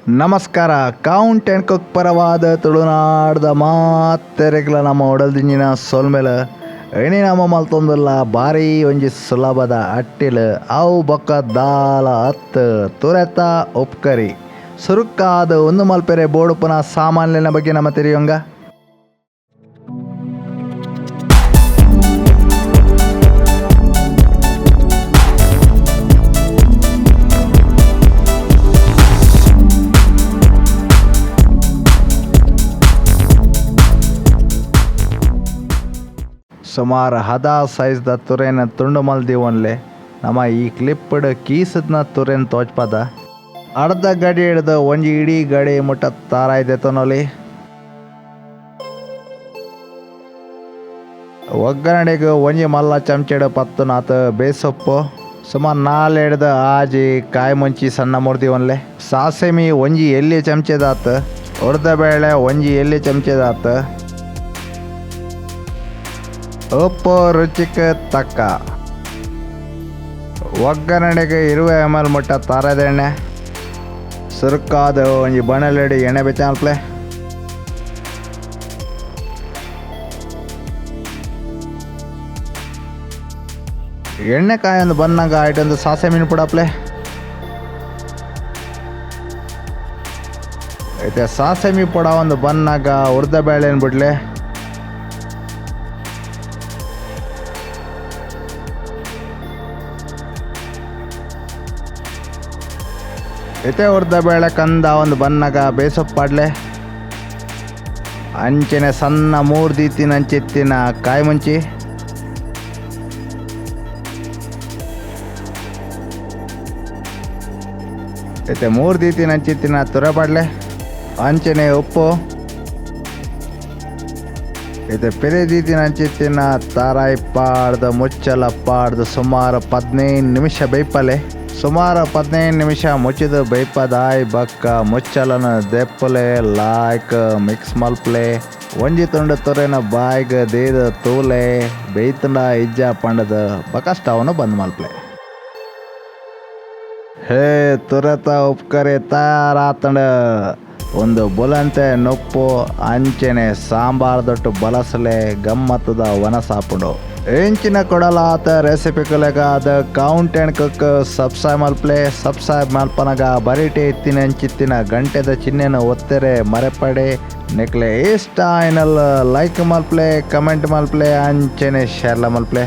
ನಮಸ್ಕಾರ. Count and cook ಪರವಾದ ತುಳುನಾಡ್ದ ಮಾತೆರೆಗ್ಲ ನಮ್ಮ ಉಡಲ್ದಿಂಜಿನ ಸೊಲ್ಮೆಲ. ಎಣಿ ನಮ್ಮ ಮಲ್ತೊಂದುಲ್ಲ ಬಾರಿ ಒಂಜಿ ಸುಲಭದ ಅಟ್ಟಿಲ್ ಅವು ಬೊಕ್ಕ ದಾಲ ಅತ್ ತುರೆತ ಉಪ್ಕರಿ ಸುರುಕಾದ ಒಂದು ಮಲ್ಪೆರೆ ಬೋಡುಪುನ ಸಾಮಾನ್ಯನ ಬಗ್ಗೆ ನಮ್ಮ ತೆರಿಯೊಂಗ. ಸುಮಾರು ಹದ ಸೈಜ್ದ ತುರೆನ ತುಂಡು ಮಲ್ದಿವೊನ್ಲೆ ನಮ್ಮ ಈ ಕ್ಲಿಪ್ಡ್ ಕೀಸದ್ನ ತುರೆನ್ ತೋಚ್ಪದ ಅರ್ಧ ಗಡಿ ಹಿಡ್ದು ಒಂಜಿ ಇಡೀ ಗಡಿ ಮುಟ್ಟ ತಾರಾಯ್ದೆ ತೊನೊಲಿ. ಒಗ್ಗರಣೆಗೆ ಒಂಜಿ ಮಲ್ಲ ಚಮಚೆಡು ಪತ್ತುನಾತ್ ಬೇಸೊಪ್ಪು, ಸುಮಾರು 4 ಹಿಡ್ದು ಆಜಿ ಕಾಯಿ ಮುಂಚಿ ಸಣ್ಣ ಮುರ್ದಿವೊನ್ಲೆ, ಸಾಸೆಮಿ ಒಂಜಿ ಎಲ್ಲಿ ಚಮಚೆದಾತ್, ಉರ್ದ ಬೇಳೆ ಒಂಜಿ ಎಲ್ಲಿ ಚಮಚೆದಾತ್, ಉಪ್ಪು ರುಚಿಗೆ ತಕ್ಕ, ಒಗ್ಗರಣೆಗೆ 20 ml ಮುಟ್ಟ ತಾರದ ಎಣ್ಣೆ, ಸುರುಕಾದ ಒಂಜಿ ಬಣಲೆಡಿ ಎಣ್ಣೆ ಬೆಚ್ಚಾಲ್ಪ್ಲೆ, ಎಣ್ಣೆ ಕಾಯೊಂದು ಬನ್ನಾಗ ಆಯ್ಟೊಂದು ಸಾಸೆ ಮೀನು ಪುಡಪ್ಲೆ, ಐತೆ ಸಾಸೆಮಿ ಪುಡ ಒಂದು ಬನ್ನಾಗ ಉರ್ದ ಬೇಳೆನ್ ಬಿಡ್ಲೆ, ಇತ್ತೆ ಉರ್ದ ಬೇಳೆ ಕಂದ ಒಂದು ಬನ್ನಾಗ ಬೇಸೊಪ್ಪಾಡ್ಲೆ, ಅಂಚನೆ ಸಣ್ಣ 3 ದೀತಿನ ಅಂಚಿತ್ತಿನ ಕಾಯಿ ಮುಂಚಿ, ಇತ್ತೆ 3 ದೀತಿನ ಅಂಚಿತ್ತಿನ ತುರಪಾಡ್ಲೆ, ಅಂಚನೆ ಉಪ್ಪು, ಇತ್ತೆ ಪೆರೆ ದೀತಿನ ಅಂಚಿತ್ತಿನ ತಾರಾಯಿ ಪಾಡ್ದು ಮುಚ್ಚಲ ಪಾಡ್ದು ಸುಮಾರು 15 ನಿಮಿಷ ಬೇಯ್ಪಲೆ. ಸುಮಾರು 15 ನಿಮಿಷ ಮುಚ್ಚಿದ ಬೇಯ್ಪದಾಯ್ ಬಕ್ಕ ಮುಚ್ಚಲನ ದೆಪ್ಪಲೆ ಲಾಯ್ಕ್ ಮಿಕ್ಸ್ ಮಲ್ಪ್ಲೆ, ಒಂಜಿ ತುಂಡು ತುರೆನ ಬಾಯ್ಗ್ ದೇದ ತೂಲೆ ಬೇಯ್ತುಂಡ ಇಜ್ಜ ಪಂಡದ ಬಕ ಸ್ಟವ್ನು ಬಂದ್ ಮಲ್ಪ್ಲೆ. ಹೇ ತುರೆತ ಉಪ್ಕರಿ ತಯಾರಾತಂಡ. ಒಂದು ಬುಲಂತೆ ನುಪ್ಪು ಅಂಚೆನೆ ಸಾಂಬಾರ್ ದೊಟ್ಟು ಬಲಸಲೆ ಗಮ್ಮತ್ತದ ವನಸಾಪುಂಡು. ಎಂಚಿನ ಕೊಡಲಾತ ರೆಸಿಪಿ ಕುಲೆಗಾದ ಕೌಂಟ್ ಆ್ಯಂಡ್ ಕುಕ್ ಸಬ್ಸ್ಕ್ರೈಬ್ ಮಲ್ಪ್ಲೆ. ಸಬ್ಸ್ಕ್ರೈಬ್ ಮಲ್ಪನಗ ಬರಿಟೆ ಇತ್ತಿನ ಅಂಚಿತ್ತಿನ ಗಂಟೆದ ಚಿಹ್ನೆನ ಒತ್ತೆರೆ ಮರೆಪಡೆ. ನೆಕ್ಲೆ ಇಷ್ಟ ಐನಲ್ ಲೈಕ್ ಮಲ್ಪ್ಲೆ, ಕಮೆಂಟ್ ಮಲ್ಪ್ಲೆ, ಅಂಚೆನೆ ಶೇರ್ಲ ಮಲ್ಪ್ಲೆ.